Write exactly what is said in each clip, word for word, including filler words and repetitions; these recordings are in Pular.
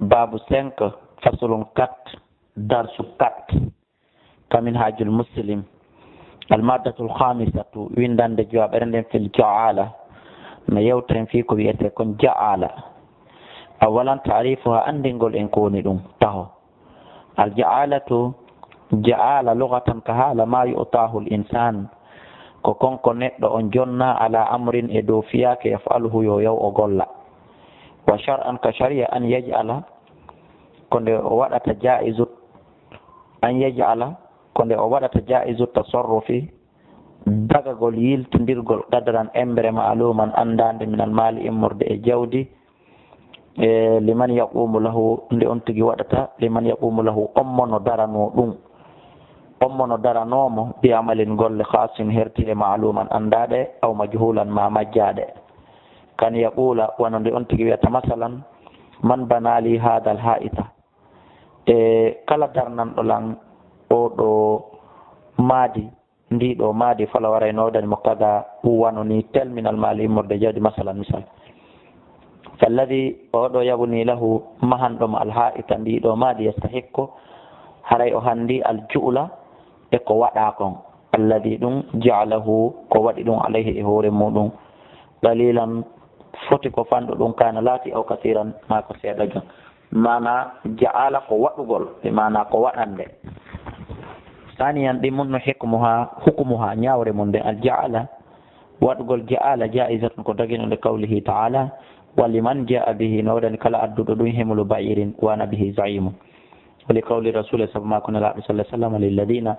Baabu cinq, faslun quatre, darsu quatre, ka Minhajul Muslim. Almaddatul khamisatu, winndannde jowaɓere nden, fil ja'ala. No yewta en fii ko wi'etee kon ja'ala. Awalan, ta'rifuha, anndingol en ko woni ɗum, taho. Al ja'alatu, ja'ala lugatan ka haala, ma yu'tahu al insan, ko kon ko neɗɗo on jonna ala amrin, e dow fiyaake, yaf'aluhu, yo yaw o golla. Wa shar'an, ka shari'a, an yaj'ala, ko nde o waɗata jaizu, an yaj'ala, ko nde o waɗata jaizu tasarrufi, dagagol yiltindirgol, qadran, embere, ma'luman, anndaande, min al mali, immorde e jawdi, e liman yaqumu lahu, nde on tigi waɗata, liman yaqumu lahu, on mo no daranoo ɗum, on mo no daranoo mo, bi amalin, golle, khasin, hertiiɗe, ma'luman, anndaaɗe, aw majhulan, ma majjaaɗe. Kan yaqula, wano nde on tigi wi'ata, masalan, man bana li hadha al ha'ita, e kala darnanɗo lan oo ɗoo maadi, ndii ɗoo maadi, fala, haray no waɗani mo kada, wano nii tel min al mali, immorde jawdi, masalan, misal. Falladi, oo ɗoo, yabni lahu, mahanɗo mo al ha'ita, ndii ɗoo maadi, yastahiqqu, haray o hanndii al ju'la, e ko waɗaa kon, alladi, ɗum, ja'alahu, ko waɗi ɗum, alayhi, e hoore muuɗum, qalilan, foti ko fanɗo ɗum, kaana, laati, aw kasiran, maa ko seeɗa jom. Maanaa ja'ala ko waɗugol, e maanaa ko waɗande. Saaniyan, ɗi mun no hikmuha, hukumuha, ñaawre mun nden, al ja'ala, waɗugol ja'ala, jaa'izatun, ko daginunde, qawlihi ta'ala, wa liman ja'a bihi, no waɗani kala adduɗo ɗum, himlu ba'irin wa ana bihi za'imun. Wa li qawli rasuli, sabu maa ko Nelaaɗo, sallallahu alaihi wasallam, lilladina,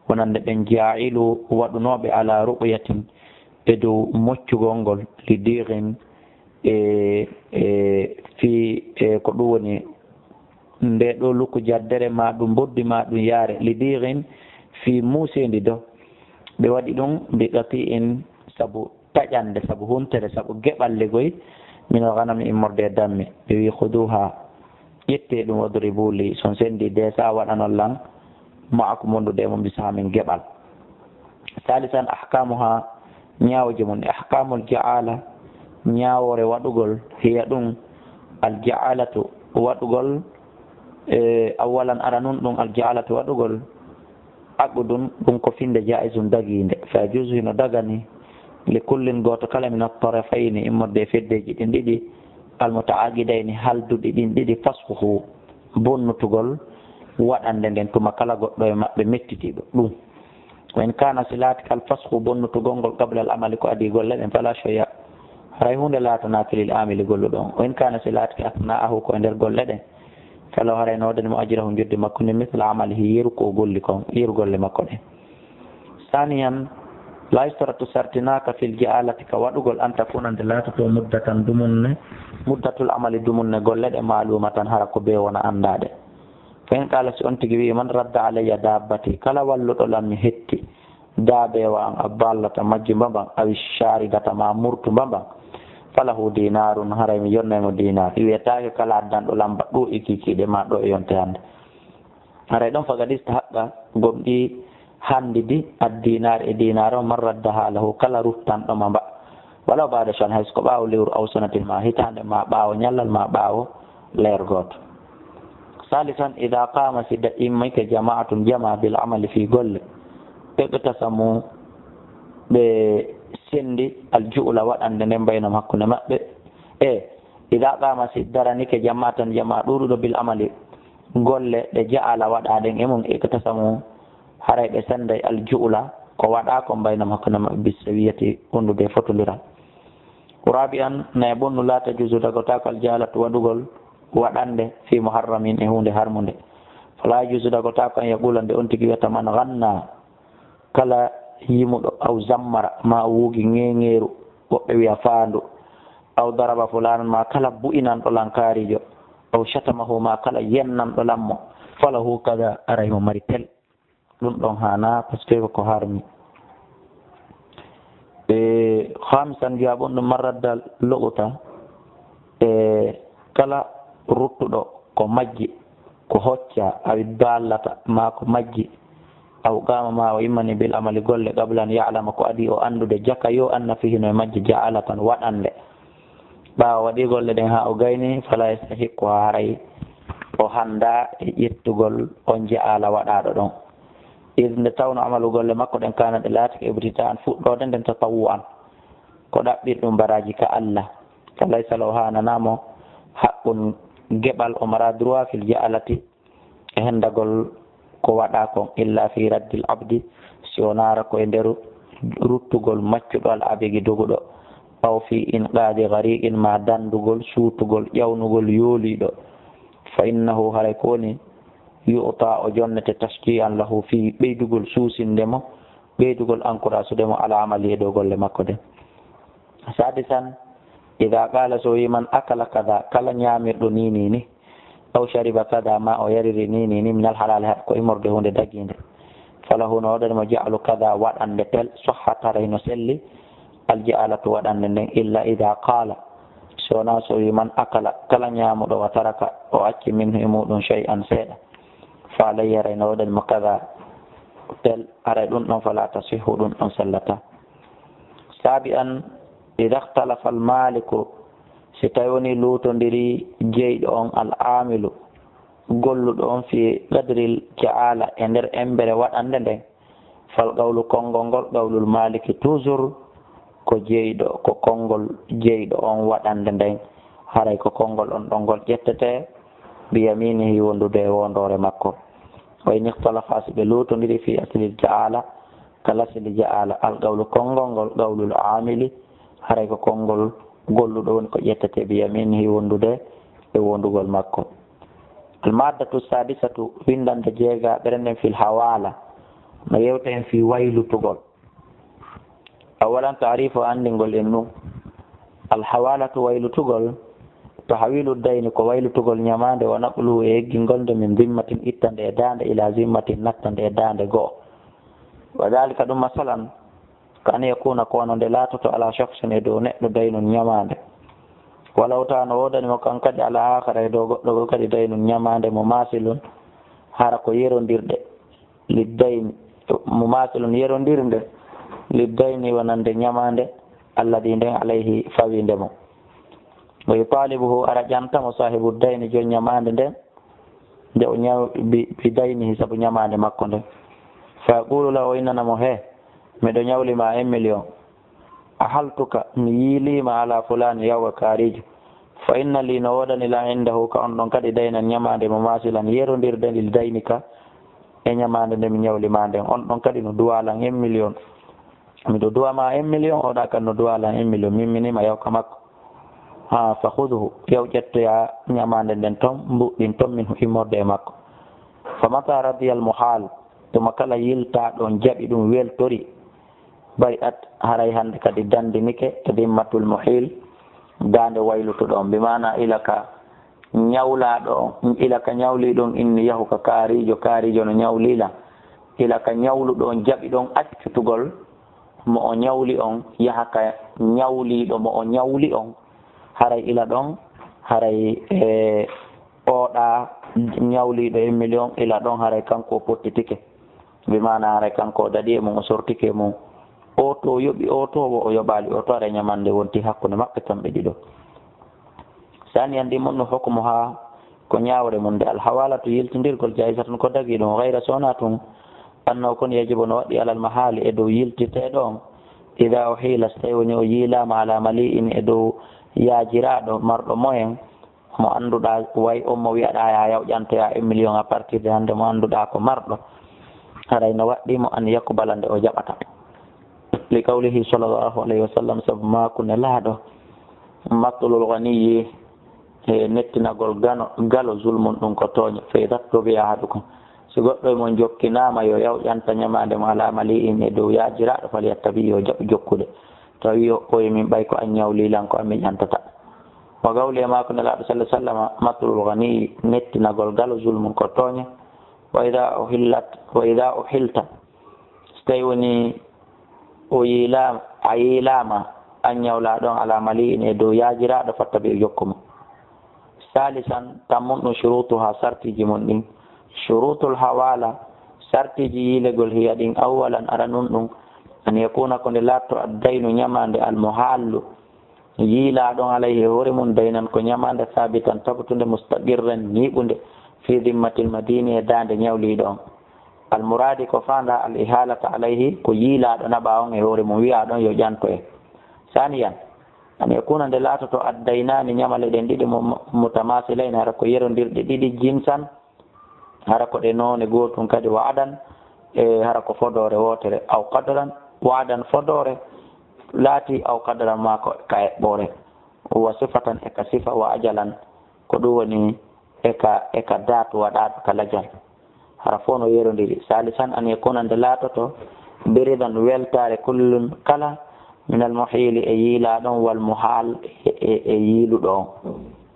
wonande ɓen, ja'ilu, waɗunooɓe, ala ru'yatin, e dow moccugol ngol, li diirin, e, e fii, e ko ɗum woni nde ɗoo lukku jaddere, maa ɗum mboddi, maa ɗum yaare, li diirin, fii muuseendi do. Ɓe waɗi ɗum bi qati'in, sabu taƴande, sabu huntere, sabu geɓal ligoy, min al ghanami, immorde e damme. Ɓe wi'i, khuduha, ƴettee ɗum, wadribu li, si on senndii de, sa waɗanon lan, ma'akum, wondude e mon, bi sahmin, geɓal. Salisan, ahkamuha, ñaawooje mun. Ahkamul ja'ala, ñaawoore waɗugol, hiya ɗum, al ja'alatu, waɗugol, e, awwalan, aranun ɗum, al ja'alatu, waɗugol, aqdun, ɗum ko finnde, jaa'izun, dagiinde. Fa yajuuzu, hino dagani, li kullin, gooto kala, min at-tarafayni, immorde e feddeeji ɗin ɗiɗi, al muta'aqidayni, halduɗi ɗin ɗiɗi, fasxuhu, bonnutugol waɗande nden tuma kala goɗɗo e maɓɓe mettitiiɗo ɗum. Wa in kaana, si laatike, al fasxu, bonnutugol ngol, qabla al amali, ko adii golle ɗen, fala shay'a, haray huunde laatanaaki, lil aamili, golluɗo on. Wa in kaana, si laatike, asna'ahu, ko e nder golle ɗen, fala, haray no waɗani mo ajrahu, njoddi makko ndin, misla amalihi, yeru ko o golli kon, yeru golle makko ɗen. Saaniyan, la yustaratu, sartinaaka, fil ja'alati, ka waɗugol, an takuna, nde laatoto, muddatan, dumunne, muddatul amali, dumunne golle ɗen, ma'lumatan, hara ko bee wona anndaade. Fa in qaala, si on tigi wi'i, man radda alayya dabbati, kala walluɗo lan mi hetti daabeewa an, a ballata majji mbamban, awi sharidata, ma murtu mbamban, falahu dinarun, haray mi yonnay mo dinar. Wi'etaake kala addanɗo lan mba ɗoo e kiikiiɗe ma ɗoo e yonte hannde. Haray ɗon faqad istahaqqa, gomɗii hanndidi, ad-dinar, e dinar on, man raddaha lahu, kala ruttanɗo ma mba. Walaw ba'da shahrin, hay so ko ɓaawo lewru, aw sanatin, ma hitaande, ma ɓaawo ñallal, ma ɓaawo leer gooto. Salisan, ida qama, si da immike, jama'atun, jamaa, bil amali, fii golle, iqtasamu, ɓe senndi, al ju'la, waɗande nden, baynahum, hakkunde maɓɓe. E ida qama, si daranike, jama'atan, jamaa ɗuuɗuɗo, bil amali, golle ɗe ja'ala waɗaa ɗen e mum, iqtasamu, haray ɓe sennday, al ju'la, ko waɗaa kon, baynahum, hakkunde maɓɓe, bis sawiyati, wondude e fotondiral. Rabi'an, nayaɓun, la tajuzu, dagotaako, al ja'alatu, waɗugol, waɗande, fi muharramin, e huunde harmunde. Fala yajuzu, dagotaako, an yaqula, nde on tigi wi'ata, man ghanna, kala yimuɗo, aw zammara, ma o wuugi ŋeeŋeeru, woɓɓe wi'a faandu, aw daraba fulanan, ma kala bu'inanɗo lan kaarijo, aw shatamahu, ma kala yennanɗo lan mo, falahu kada, aray mo mari tel. Ɗum ɗon haanaa, parce que ko harmi. E khamisan, jawaabun ɗum, man radda, lo'uta, e kala ruttuɗo ko majji, ko hocca, awi dallata, maa ko majji, aw qama, maa o immani, bil amali, golle, qabla an ya'lama, ko adii o anndude, jaka, yo anna, fihi, no e majji, ja'alatan, waɗande. Ɓaawo waɗi golle ɗen haa o gayni, fala yastahiqquha, haray o hanndaa e ƴettugol on ja'ala waɗaaɗo ɗon. Id nde tawno amalu golle makko ɗen kaana ɗe laatike ibtida'an fuɗɗoode nden tatawwu'an. Ko ɗaɓɓirɗum baraaji ka Allah. Fa laysa lahu haananaa mo haqqun geɓal o mara droit fil ja'alati e hendagol ko waɗaa kon, illa fi raddil abdi, si wonaara ko e nder ruttugol maccuɗo al abigi doguɗo, aw fi inqaadi gariqin ma dandugol, suutugol, ƴawnugol yooliiɗo, fa innahu haray ko woni yu'ta o jonnete tashji'an lahu fi ɓeydugol suusinde mo, ɓeydugol encourageude mo ala amali e dow golle makko ɗen. Sadisan, ida qala so wi man akala kada kala ñaamirɗo ni ni ni, aw shariba kada ma o yariri ni ni ni minal halali haɗa ko imorde hunde dagiinde, falahu no waɗani mo ja'alu kada waɗande tel, sahhat haray no selli, al ja'alatu waɗande nden, illa ida qala so wona so wi man akala kala ñaamuɗo wa taraka o acci minhu e muɗum shay'an seeɗa, fa alayhi haray no waɗani mo kada tel, haray ɗum ɗon fala tasihhu ɗum ɗon sellata. Saabi an, ida ikhtalafa al maliku, si tawi woni luutondiri jeyɗo on al amilu, golluɗo on fi qadril ja'ala e nder embere waɗande nden, fal qawlu konngol ngol qawlul maliki toujours ko jeyɗo ko konngol jeyɗo on waɗande nden, haray ko konngol on ɗon ngol ƴettete bi yaminihi wondude e wondoore makko. Wa in ikhtalafa si ɓe luutondiri fi aslil ja'ala kala sili ja'ala al qawlu konngol ngol qawlul amili, haray ko konngol golluɗo woni ko ƴettete bi yaminihi wondude e wondugol makko. Al maddatu sadisatu windande jeega ɓere nden fil hawala no yewta hen fi waylutugol. Awalan taarifu anndingol en ɗum. Al hawalatu waylutugol, tahwilu dayni ko waylutugol ñamaande wa naqluhu e eggingol nde min zimmatin ittande e daande ila zimmatin nattande e daande go'o. Wa dalika ɗum masalan, ka an yakuna ko wano nde laatoto ala shakhsin e dow neɗɗo daynun ñamaande. Walaw ta no woodani mo kan kadi ala akhara e dow goɗɗo goo kadi daynun ñamaande mo masilun hara ko yerondirɗe. Liddayni, mumasilun yerondirnde, liddayni wonande ñamaande alladi nden alayhi fawinde mo. Wa yutalibuhu ara ƴanta mo sahibu dayni jon ñamaande nden, nde o ñaw bi, bi daynihi sabu ñamaande makko nden. Fa yaqulu lahu o innana mo he, miɗo ñawli ma un million. Ahaltuka mi yiiliima ala fulaani yawga kaariijo, fa inna lii no woodani lan indahu ka on ɗon kadi daynan ñamaande mo maasilan yerondirde lil daynika e ñamaande nde mi ñawli ma nden, on ɗon kadi no duwaa lan un million. Miɗo duwa ma un million, oɗa kadi no duwaa lan un million, min mi niima yawka makko. Haa fa khudhu, yaw ƴettoyaa ñamaande nden ton mbuɗɗin ton min immorde e makko. Fa mata radiyal muhaal, tuma kala yiltaaɗo on jaɓi ɗum weltori, bari'at haray hannde kadi danndinike dimmatul muhiil daande waylutuɗo on, bi maana ila ka ñawlaaɗo on, ila ka ñawliiɗo on inni yahu ka kaariijo, kaariijo no ñawlii lan, ila ka ñawluɗo on jaɓi ɗon accutugol mo o ñawli on yaha ka ñawliiɗo mo o ñawli on, haray ila ɗon haray e oɗa ñawliiɗo un million ila ɗon haray kanko o pottitike. Bi maana haray kanko o daɗi e mum, o sortike e mum. Oto o yoɓi oto, wo o yoɓaali oto, haray ñamande wonti hakkunde maɓɓe kamɓe ɗiɗo. Sani an ɗin mun no hokmu haa ko ñaawre mun nde alhawalatu yiltindirgol jaayisatun ko dagi ɗum, gayra sona tun annahu kon yajibu no waɗɗi alal mahali e dow yiltirteeɗo on, ida o hiila so tawi woni o yiilaama ala mali'in e dow yaajiraaɗo marɗo moyen, mo annduɗaa, way on mo wi'aɗaa yaa yaw ƴantoyaa un million à partir de hannde mo annduɗaa ko marɗo, haray no waɗɗii mo an yakubala nde o jaɓata. Li qawlihi sallallahu alayhi wa sallam, sabu maaku Nelaaɗo, matlul ganiyyi, e nettinagol gano, galo, zulmun ɗum ko tooñe, fa iza tubi'a ahadukum, si goɗɗo e mon jokkinaama yo yaw ƴanta ñamaande mo ala mali'in e dow yaajiraaɗo, falyattabi, yo jaɓu jokkude, tawi yo ɓooye min ɓay ko an ñawlii lan ko an mi ƴantata. Wa qawli e maako Nelaaɗo sallallahu alaihi wasallam, matlul ghani, nettinagol galo, zulmun ko tooñe. Wa idha uhillat, wa idha uhilta, so tawi woni o yiilaama, a yiilaama, an ñawlaa ɗon ala mali'in e dow yaajiraaɗo, fattabi o jokku mo. Salisan, tammun ɗum shurutuha, sartiiji mun ɗin. Shurutul hawala, sartiiji yiilegol hiya ɗin, awwalan aranun ɗum, an yakuna ko nde laatto addaynu ñamaande al muhallu, yiilaa ɗon alayhi e hoore mun daynan ko ñamaande saabitan tabutunde mustaqirran ñiiɓunde في ذمة المدين e daande ñawliiɗo on. Almuraadi ko faandaa al ihalata alayhi, ko yiilaaɗo naɓaa on e hoore mum, wi'aa ɗon yo ƴanto en. Saaniyan, an yakuna nde laatoto addaynaani ñamale ɗen ɗiɗi mu-, mutamasilayni, hara ko yerondirɗe ɗiɗi, jinsan, hara ko ɗe noone gootun kadi, wa adan, e hara ko fodoore wootere, aw qadran, wa adan fodoore laati, aw qadran maa ko ka eɓɓoore, wa sifatan e ka sifa, wa ajalan ko ɗum woni e ka, e ka daatu waɗaaɗo ka lajal. Hara fof no yerondiri. Salisan, an yakuna nde laatoto, biridan weltaare, kullun kala, minal muhiili e yiilaaɗo on, wal muhaal e, e, e yiiluɗo on.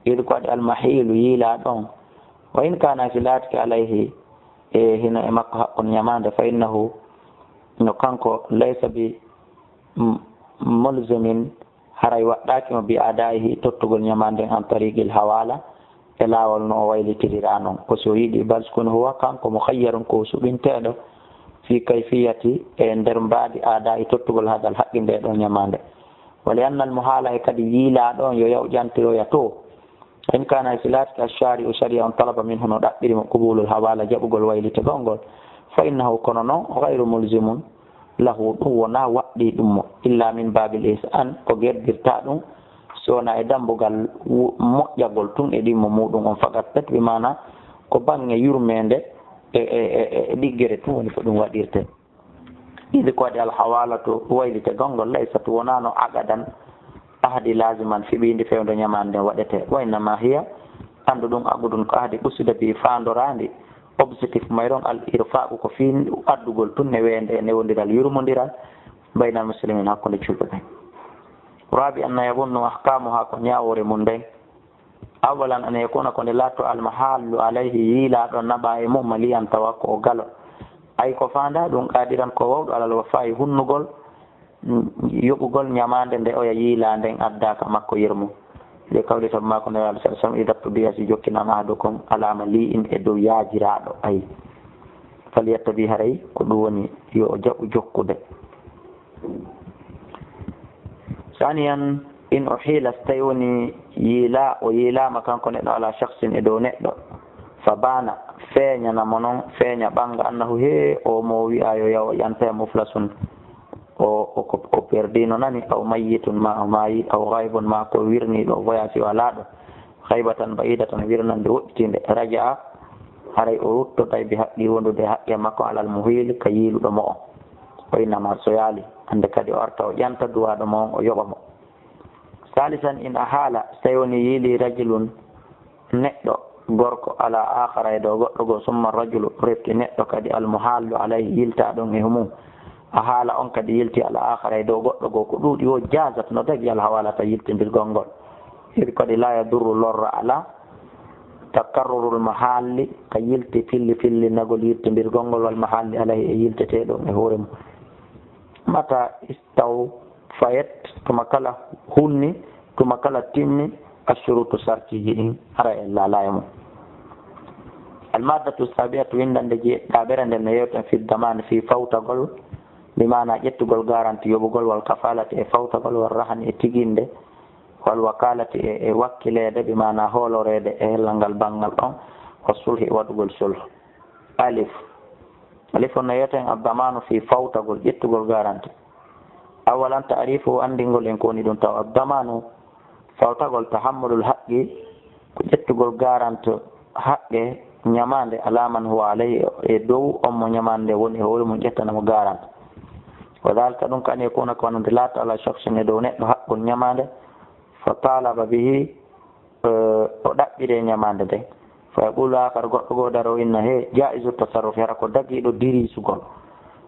Id ko waɗi al mahiilu yiilaaɗo on. Wa in kaana si laatike alayhi e hino e makko haqqun ñamaande, fa innahu no kanko laysa bi m-, mulzimin haray waɗɗaaki mo bi adaihi tottugol ñamaande an tariqil hawala e laawol no o waylitiriraa non. Ko si o yiɗi, bal sukun huwa kanko mukhayyarun ko o suɓinteeɗo fi kayfiyati e nder mbaadi adai tottugol hadal haqqi nde ɗon ñamaande. Wa li annal muhaala e kadi yiilaaɗo on yo yaw ƴantiroya to. In kana si laatike ash-shari'u shari'a on talaba minhu no ɗaɓɓiri mo qubulul hawala jaɓugol waylitegol ngol. Fa innahu kono non ghayru mulzimun lahu ɗum wonaa waɗɗii ɗum mo, illa min baabil ihsan, ko gerdirtaa ɗum, si wonaa e dammbugal wu-, moƴƴagol tun e ɗimmo muuɗum on fakat pet, bi maana ko baŋŋe yurmeende e, e, e, e ɗiggere tun woni ko ɗum waɗirtee. Idi ko waɗi alhawaalatu waylitegol ngol, laysat wonaa no aqadan ahdi laaziman fiɓiindi fewndo ñamaande nden waɗetee. Wa innama hiya, anndu ɗum aqdun ko ahdi qusida bi faandoraandi, objectif may ɗon al irfaqu ko fii addugol tun ne weende e newondiral yurmondiral baynal muslimin hakkunde julɓe ɓen. Rabi anna yabunnu ahkamuha ko ñaawoore mun nden. Awalan an yakuna ko nde laatto al mahallu alayhi yiilaaɗo naɓa e mum maliyan tawa ko o galo. Ay ko faanda ɗum qadiran ko wawɗo alal wafa'i hunnugol yoɓugol ñamaande nde oya yiilaa nden addaa ka makko yurmo. Nde kawli sabu maa ko Nelaaɗo sallallaahu alayhi wa sallam, "Idaa tubi'a si jokkinaama ahadukum alaa mali'in e dow yaajiraaɗo, ay, falyattabi haray ko ɗum woni yo o jaɓu jokkude." Saaniyan, in uhiila, so tawi woni yiila, o yiilaama kanko neɗɗo alaa shakhsin e dow neɗɗo, fa baana, feeñana mo non, feeña ɓannga annahu hee o mo wi'a yo yaw o ƴanta e muflasun. O, o, ko, o perdino nani, aw mayyitun ma o maayi, aw ghaibun ma ko wirniiɗo, o voyage o alaa ɗo, ghaibatan ba'idatan, wirnande woɗɗitinde, raja'a, haray o ruttotay bi haqqi wondude e haqqe makko alal muhiili ka yiiluɗo mo on. O innama so yaali, hande kadi o arta o ƴanta duwaaɗo mo on, o yoɓa mo. Salisan, in ahala, so tawi woni yiili rajulun, neɗɗo gorko ala akhara e dow goɗɗo goo, summa rajulu refti neɗɗo kadi almuhallu alayhi yilta ɗon e mum, ahala on kadi yilti ala akhara e dow goɗɗo goo, ko ɗuuɗi wo jazat no dagi alhawalata yiltindirgol ngol. Iri kadi la yadurru lorra ala takarrurul mahalli ka yilti filli fillinagol yiltindirgol ngol wal mahalli alayhi e yilteteɗo e hoore mum. Mata istaw fayet, tuma kala hunni, tuma kala timmi, assurutu sartiiji ɗin, hara en laalaa e mum. Almaddatu sabiatu, winndannde jeeɗiɗaɓere nden no yewten fi damaani fii fawtagol, bi maana ƴettugol garanti yoɓugol, wal kafaalati e fawtagol, wal rahani e tiginde, wal wakaalati e, e wakkileede, bi maana hooloreede e hellal ngal banngal ɗon, wa sulhi e waɗugol sulh. Alif. Alif on no yewten addamaanu fii fawtagol, ƴettugol garanti. Awalan ta'rifu, anndingol en ko woni ɗum taw addamaanu, fawtagol tahammulul haqqi, ko ƴettugol garanti haqqe ñamaande alaa man huwa alayhi e dow on mo ñamaande woni e hoore mum ƴettana mo garanti. Wa dhalika ɗum kan yakuna ko wonande laata ala shakhsin e dow neɗɗo haqqun ñamaande, fa talaba bihi, eh, o ɗaɓɓiri e ñamaande nden. Fa yaqulu akhar, goɗɗo goo daro o inna, he, jaizu tasarrufi, hara ko dagiiɗo dirisugol.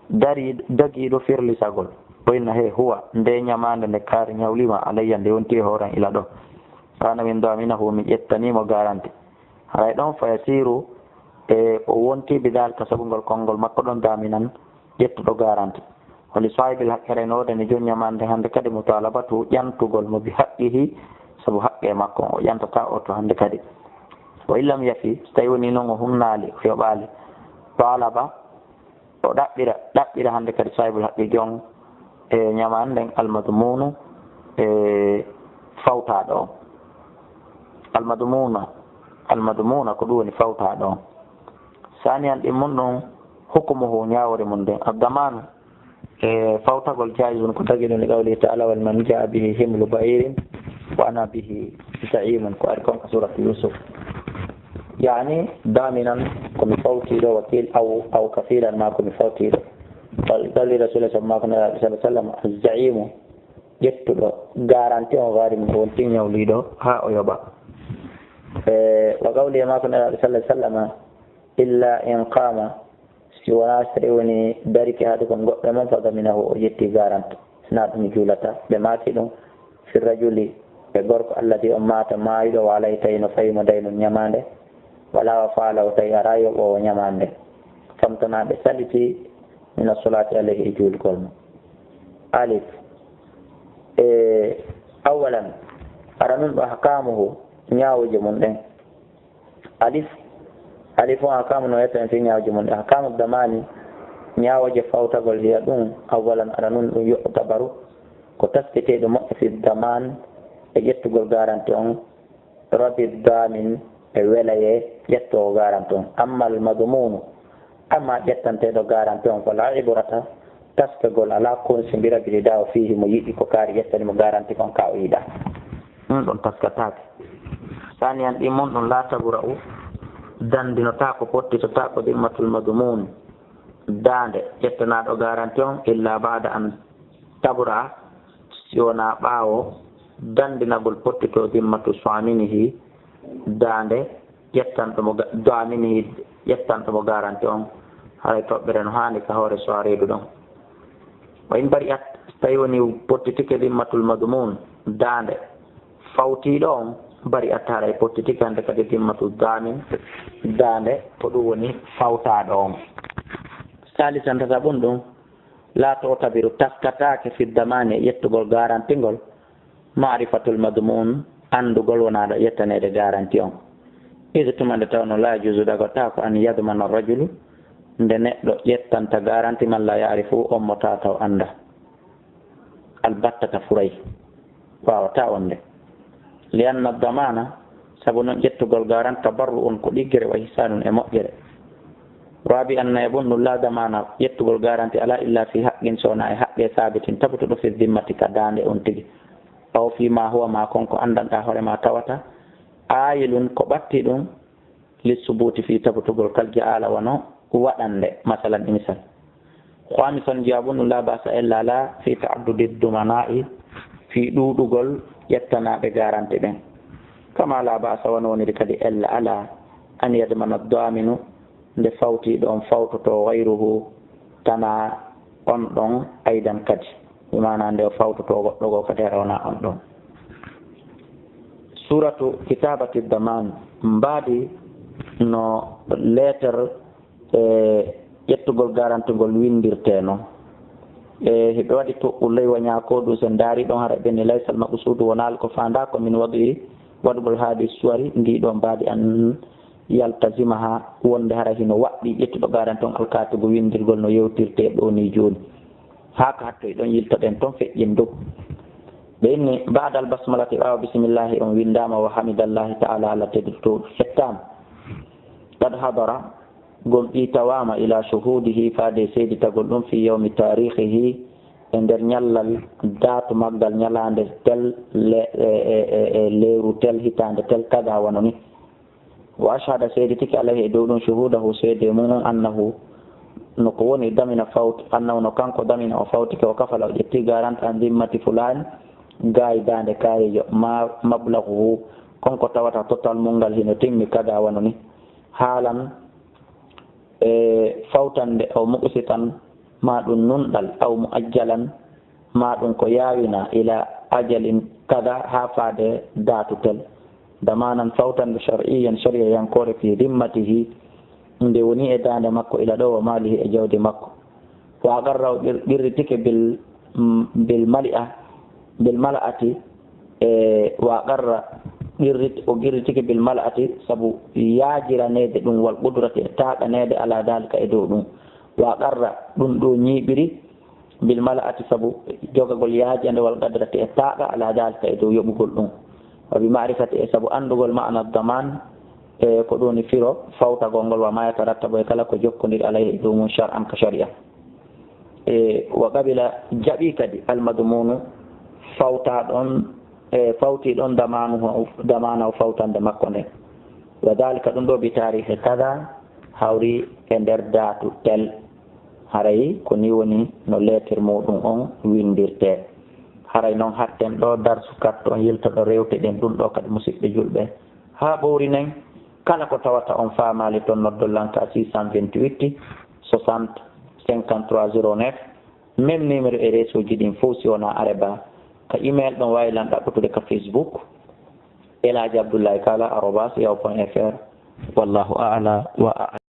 Dari, dagiiɗo firlisagol. O inna, he, huwa, nde ñamaande nde kaari ñawliima alayya, nde wonti e hooran ila ɗo. Kana min daminahu, mi ƴettanii mo garanti. Haray ɗon fa yasiru, e o wonti bi dhalika, sabu ngol konngol makko ɗon daminan, ƴettuɗo garanti. Wa li sahibil haqqi, haray no woodani jom ñamaande hande kadi mutalabatu, ƴantugol mo bi haqqihi, sabu haqqe makko on, o ƴantata o to hande kadi. Wa illam yafi, so tawi woni non o hunnaali, o yoɓaali, talaba, o ɗaɓɓira, ɗaɓɓira hande kadi sahibul haqqi jom e ñamaande nden almadmunu e fawtaaɗo on. Almadmuna, Almadmuna, ko ɗum woni fawtaaɗo on. Saaniyan ɗin mun ɗum, hukumuhu, ñaawoore mun nden. Addamanu, e fawtagol jaizun, ko dagi ɗum, li qawlihi ta'ala, wa liman jaa bihi himlu ba'irin wa ana bihi za'imun, ko ari kon ka suratu Yusuf. Yaani, daminan, ko mi fawtiiɗo, wakil, aw, aw kafilan, maa ko mi fawtiiɗo. Qawli Rasulullah sallallahu alaihi wasallam, az-za'imu, ƴettuɗo garanti on, gharim, wonti ñawliiɗo haa o yoɓa. E, wa qawli, maa ko Nelaaɗo sallallahu alaihi wasallam, illa in qama, si wonaa si tawi woni darike haade kon goɗɗo e mon, fa daminahu, o ƴetti garanti. Sinaa ɗum juulata. Ɓe maaki ɗum, fi rajuli, e gorko alladi on maata maayuɗo, wa alayhi, tawi no fawi mo daynun ñamaande, wala wafa lahu, tawi alaa yoɓoowo ñamaande. Famtana, ɓe saliti, min as-salati alayhi, e juulgol mo. Alif. E, awalan, ara nun ɗo ahkamuhu, ñaawooje mun ɗen. Alif. Alif on ahkamu no yetta en fi ñaawooje mun ɗen. Ahkamu damani, ñaawooje fawtagol, hiya ɗum, awalan, ara nun ɗum, yu'tabaru, ko taskiteeɗo moƴƴo, fi daman, e ƴettugol garanti on, rabi damin, e welayee ƴettoowo garanti on. Amma al madmunu, amma ƴettanteeɗo garanti on, fala ibrata, taskagol alaa, kun simbira, bi ridahu fihi, mo yiɗi ko kaari ƴettani mo garanti kon ka o yiɗaa. Ɗum ɗon taskataake. Saaniyan ɗin mun ɗum, la tabra'u, dandinotaako, pottitotaako, dimmatul madmun, daande ƴettanaaɗo garanti on, illa ba'da an tabra, si wonaa ɓaawo dandinagol pottitoo dimmatu swaminihi, daande ƴettanɗo mo ga-, daminihi, ƴettanɗo mo garanti on, haray toɓɓere no haani ka hoore soireedu ɗon. Wa in bari'at, si tawi woni pottitike dimmatul madmun, daande fawtiiɗo on, bari'at, haray pottitike hande kadi dimmatu damin, daande ko ɗum woni fawtaaɗo on. Salisan, tataɓun ɗum, la totabiru, taskataake, fi damani, e ƴettugol garanti ngol, ma'rifatul madmun, anndugol wonaaɗo ƴettaneede garanti on. Id, tuma nde tawno, la yajuzu, dagotaako, an yadmana rajulu, nde neɗɗo ƴettanta garanti, man la ya'rifu, on mo taataw annda. Albattata furay. Waawataa on nde. Li anna damana, sabu non ƴettugol garanti, tabarru'un, ko ɗiggere, wa ihsanun, e moƴƴere. Rabi anna e bonnu, la damana, ƴettugol garanti alaa illa fi haqqin, so wonaa e haqqe, sabitin, tabutuɗo, fi dimmati, ka daande on tigi. Aw fi ma huwa, maa kon ko anndanɗaa hoore maa tawata, aayilun, ko ɓatti ɗum, li subuti, fii tabutugol, kal ja'ala, wano waɗande, masalan, e misal. Khamisan, jaabun, la ba'sa, ella alaa, fii ta'addudi dumana'i, fii ɗuuɗugol ƴettanaaɓe garanti ɓen. Kama la ba'sa, wano woniri kadi ella alaa, an yadmana daminu, nde fawtiiɗo on fawtoto, ghayruhu, tanaa on ɗon, aydan kadi. Bi maanaa nde o fawtoto goɗɗo goo kadi, hara wonaa on ɗon. Suuratu kitaabati damaan, mbaadi no leeter e ƴettugol garanti ngol winndirtee non. E hiɓe waɗi toɓɓu ley wa ñaakoo ɗum, so ndaari ɗon, hara ɓe ni laysal maqsuudu, wonaa ko faandaa ko min waɗi waɗugol haadi suwari ndii ɗoo mbaadi an yaltazimaha, wonde hara hino waɗɗii ƴettuɗo garanti on alkaatibu winndirgol no yewtirtee ɗoo nii jooni. Haa ka hattoy ɗon, yiltoɗen ton feƴƴin dow. Ɓe inni, ba'dal basmalati, ɓaawo bismillaahi on winndaama, wa hamidallahi ta'ala, Alla tedditooɗo fettaama. Qad hadara, gomɗii tawaama, ila shuhuudihi, faade seeditagol ɗum, fi yawmi taariikhihi, e nder ñallal daatu maggal, ñalaande tel, le-, e, e, e, e lewru tel, hitaande tel, kada wano ni. Wa ashhada, seeditike, alayhi, e dow ɗum, shuhuudahu, seede mum on, annahu, no ko woni damina fawt-, annahu, no kanko damina o fawtike, o kafala, o ƴetti garanti an dimmati fulaani, gaay daande kaayejo, ma mablaghuhu, kon ko tawata total mun ngal hino timmi, kada wano ni. Haalan, e fawtande, aw muqsitan, maa ɗum nunɗal, aw muajjalan, maa ɗum ko yaawina, ila ajalin kada, haa faade daatu tel. Damanan, fawtande, shar'iyyan, shari'a yankoore, fi dimmatihi, nde woni e daande makko, ila ɗo, wa maalihi, e jawdi makko. Wa aqarra, o qir-, qirritike bil, mm, bil mali'a, bil mala'ati, e wa aqarra, qirrit-, o qirritike bil mala'ati, sabu yaajiraneede ɗum, wal qudrati, e taaɗaneede, ala daalika, e dow ɗum. Wa aqarra, ɗum ɗo ñiiɓiri, bil mala'ati, sabu jogagol yaajande, wal qudrati, e taaɗa, ala daalika, e dow yoɓugol ɗum. Wa bi ma'rifati, e sabu anndugol ma'ana damaan, E ko ɗum woni firo fawtagol ngol, wa ma yatarattabu, e kala ko jokkondiri alayhi e dow mum, shar'an ka shari'a. E wa qabila jaɓi kadi almadmunu fawta ɗon, e fawti ɗon damanu, damana o fawtande makko nden. Wa dalika ɗum ɗo bi tarihi kada hawri e nder datu tel. Haray ko ni woni no leeter muɗum on windirte. Haray non hatten ɗo darsu katto on yiltoɗo rewte ɗen ɗum ɗo kadi musiɓɓe julɓe. Haa ɓowri nen, kala ko tawata on faamaali ton noddol lan ka six cent vingt-huit soixante cinquante-trois zéro neuf. Même numéro e réseau ji ɗin fof si wona areba. Ka email ɗon waawi lan ɗaɓɓutude ka Facebook. Elaaji Abdullahi Kala arobas yahoo point F R. Wallahu a'la wa a'lam.